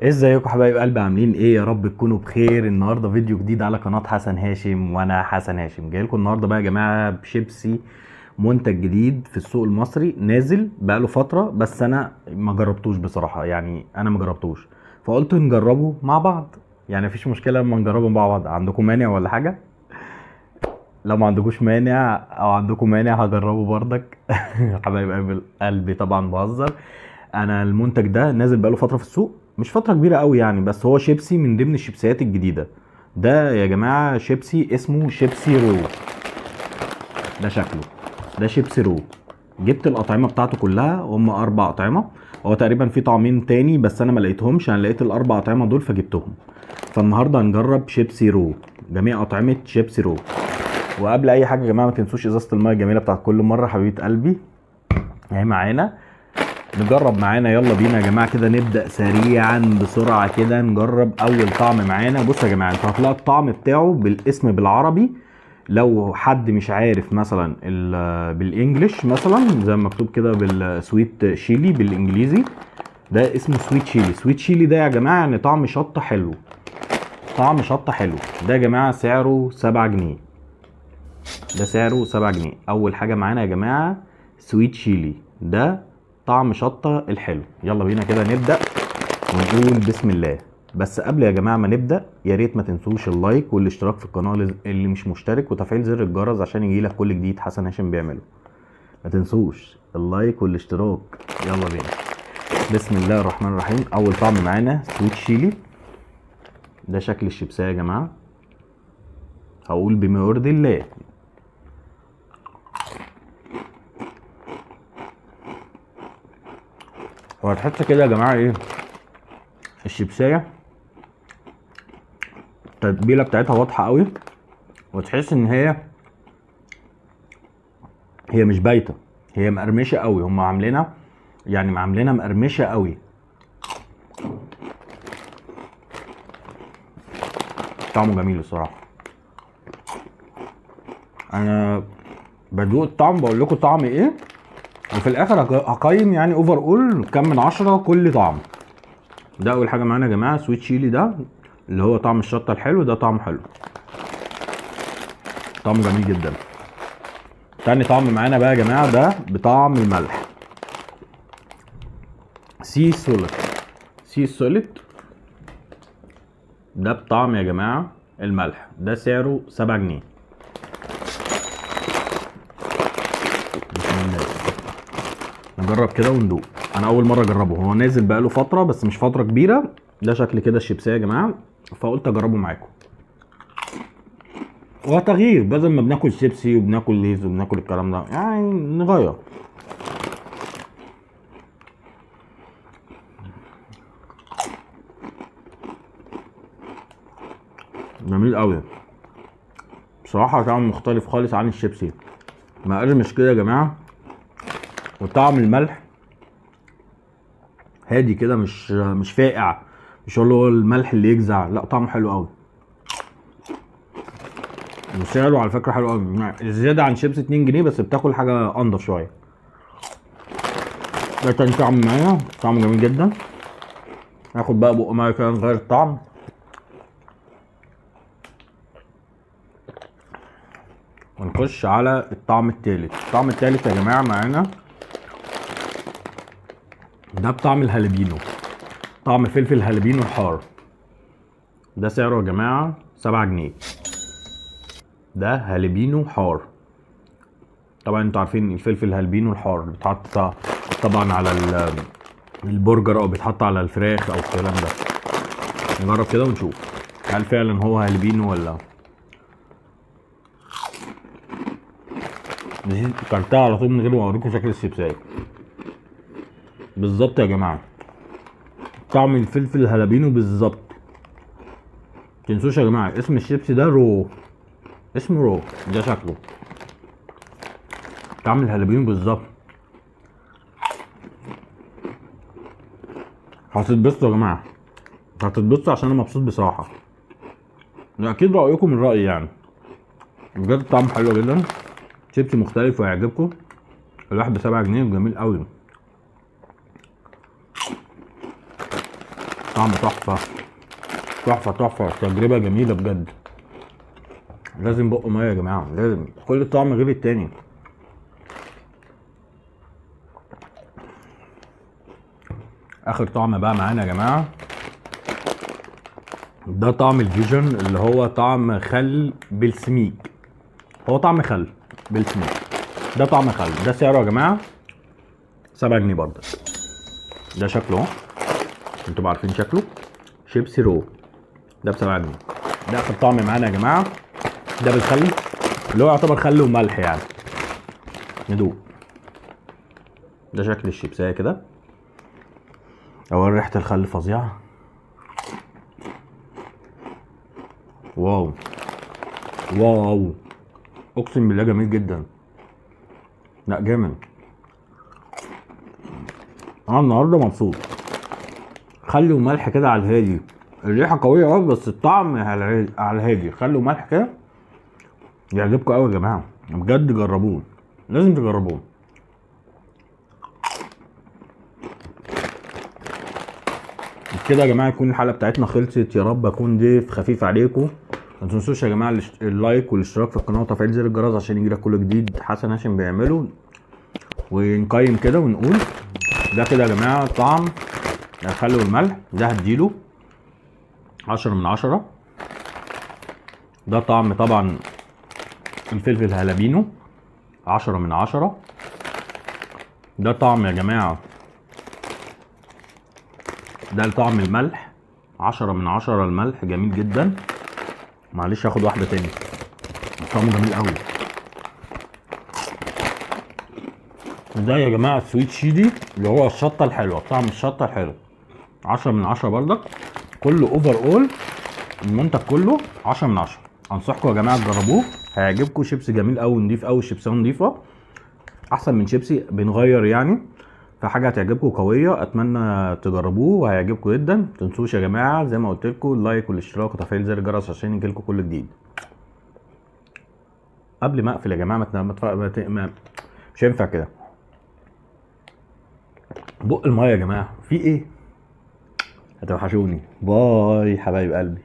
ازيكم حبايب قلبي؟ عاملين ايه؟ يا رب تكونوا بخير. النهارده فيديو جديد على قناة حسن هاشم، وانا حسن هاشم جاي لكم النهارده بقى يا جماعة بشيبسي، منتج جديد في السوق المصري نازل بقاله فترة، بس انا ما جربتوش بصراحة، يعني انا ما جربتوش فقلت نجربه مع بعض، يعني مفيش مشكلة لما نجربه مع بعض. عندكم مانع ولا حاجة؟ لو ما عندكوش مانع او عندكم مانع هجربه بردك. حبايب قلبي طبعا بهزر. انا المنتج ده نازل بقاله فترة في السوق، مش فترة كبيرة قوي يعني، بس هو شيبسي من ضمن الشيبسيات الجديدة. ده يا جماعة شيبسي اسمه شيبسي رو، ده شكله، ده شيبسي رو. جبت الاطعمة بتاعته كلها، هم 4 اطعمه، هو تقريبا في طعمين تاني بس انا ما لقيتهمش، انا لقيت ال4 اطعمه دول فجبتهم. فالنهارده هنجرب شيبسي رو، جميع اطعمه شيبسي رو. وقبل اي حاجة يا جماعة ما تنسوش ازازة المية الجميلة بتاعت كل مرة، حبيبه قلبي اهي معانا، نجرب معانا. يلا بينا يا جماعة كده، نبدا سريعا بسرعة كده نجرب اول طعم معانا. بصوا يا جماعة، انتوا هتلاقوا الطعم بتاعه بالاسم بالعربي، لو حد مش عارف مثلا بال English مثلا زي ما مكتوب كده بال sweet chili بالانجليزي، ده اسمه sweet chili. sweet chili ده يا جماعة يعني طعم شطه حلو، طعم شطه حلو. ده يا جماعة سعره 7 جنيه، ده سعره 7 جنيه. اول حاجة معانا يا جماعة sweet chili، ده طعم شطه الحلو. يلا بينا كده نبدا ونقول بسم الله. بس قبل يا جماعة ما نبدا، يا ريت ما تنسوش ال like والاشتراك في القناة اللي مش مشترك، وتفعيل زر الجرس عشان يجيلك كل جديد حسن هاشم بيعمله. ما تنسوش ال like والاشتراك. يلا بينا، بسم الله الرحمن الرحيم. اول طعم معانا sweet chili، ده شكل الشيبسيه يا جماعة، هقول بما يرضي الله. هو هتحس كده يا جماعة ايه الشيبسيه، التتبيله بتاعتها واضحة قوي، وتحس ان هي مش بايته، هي مقرمشه قوي. هم عاملينها يعني عاملينها مقرمشه قوي. طعمه جميل الصراحة. انا بدوق الطعم بقول لكم طعم ايه، وفي الاخر هقيم يعني overall كام من 10 كل طعم. ده اول حاجة معانا يا جماعة sweet chili، ده اللي هو طعم الشطه الحلو، ده طعمه حلو، طعمه جميل جدا. تاني طعم معانا بقى يا جماعة ده بطعم الملح، sea salt. sea salt ده بطعم يا جماعة الملح، ده سعره 7 جنيه. بسم الله، نجرب كده وندوق. انا اول مرة اجربه، هو نازل بقاله فترة بس مش فترة كبيرة. ده شكل كده الشيبسيه يا جماعة، فقلت اجربه معاكم. هو تغيير، بدل ما بناكل شيبسي وبناكل ليز وبناكل الكلام ده، يعني نغير. جميل قوي بصراحة، طعم مختلف خالص عن الشيبسي، مقرمش كده يا جماعة، وطعم الملح هادي كده، مش فاقع، مش اللي هو الملح اللي يجزع، لا طعمه حلو قوي. وسعره على فكرة حلو قوي، يعني زيادة عن شيبس 2 جنيه، بس بتاكل حاجة انضف شوية. ده تاني طعم معايا، طعمه جميل جدا. هاخد بقى بق مية كده نغير الطعم. ونخش على الطعم التالت. الطعم التالت يا جماعة معانا ده بطعم الهالبينو، طعم فلفل هالبينو الحار. ده سعره يا جماعة 7 جنيه، ده هالبينو حار. طبعا انتوا عارفين الفلفل هالبينو الحار بيتحط طبعا على البرجر او بيتحط على الفراخ او الكلام ده. نجرب كده ونشوف هل فعلا هو هالبينو ولا. نسيت كلتها على طول من غير ما اوريكم شكل الشيبسايه بالظبط يا جماعة، طعم الفلفل الهالبينو بالظبط. متنسوش يا جماعة اسم الشيبسي ده رو، اسمه رو، ده شكله طعم الهالبينو بالظبط. هتتبسطوا يا جماعة، هتتبسطوا عشان انا مبسوط بصراحة. اكيد رايكم من رايي يعني، بجد طعمه حلو جدا، شيبسي مختلف وهيعجبكم. الواحد ب7 جنيه وجميل قوي. طعم تحفة تحفة تحفة، تجربه جميلة بجد. لازم بق مية يا جماعة، لازم، كل طعم غير التاني. اخر طعم بقى معانا يا جماعة، ده طعم الفيجن اللي هو طعم خل بالسميك. هو طعم خل بالسميك، ده طعم خل. ده سعره يا جماعة 7 جنيه برضه. ده شكله اهو، انتوا عارفين شكله، شيبسي رو، ده ب 7 جنيه. ده اخر طعم معانا يا جماعة، ده بالخل اللي هو يعتبر خل وملح يعني. ندوق. ده شكل الشيبسيه كده. اول ريحه الخل فظيعة. واو واو، اقسم بالله جميل جدا. لا جامد، انا النهارده مبسوط. خل وملح كده على الهادي، الريحة قوية قوي بس الطعم على الهادي. خل وملح كده يعجبكم قوي يا جماعة، بجد جربوه، لازم تجربوه. كده يا جماعة يكون الحلقة بتاعتنا خلصت. يا رب اكون ضيف خفيف عليكم. ما تنسوش يا جماعة اللايك والاشتراك في القناة وتفعيل زر الجرس عشان يجيلك كل جديد حسن هاشم بيعمله. ونقيم كده ونقول ده كده يا جماعة طعم الخل والملح، ده هديله 10 من 10. ده طعم طبعا الفلفل هالابينو 10 من 10. ده طعم يا جماعة، ده طعم الملح 10 من 10. الملح جميل جدا. معلش هاخد واحدة تاني، طعمه جميل قوي. ده يا جماعة السويت شيلي اللي هو الشطة الحلوة، طعم الشطة الحلو 10 من 10 برضك. كله overall المنتج كله 10 من 10. انصحكم يا جماعة تجربوه، هيعجبكم. شيبسي جميل قوي، نضيف قوي، الشيبسيه نضيفه احسن من شيبسي بنغير يعني، فحاجه هتعجبكم قوية. اتمنى تجربوه وهيعجبكم جدا. ما تنسوش يا جماعة زي ما قلت لكم اللايك والاشتراك وتفعيل زر الجرس عشان يجيلكم كل جديد. قبل ما اقفل يا جماعة ما مش هينفع كده. بق المية يا جماعة، في ايه؟ هتوحشوني. باي حبايب قلبي.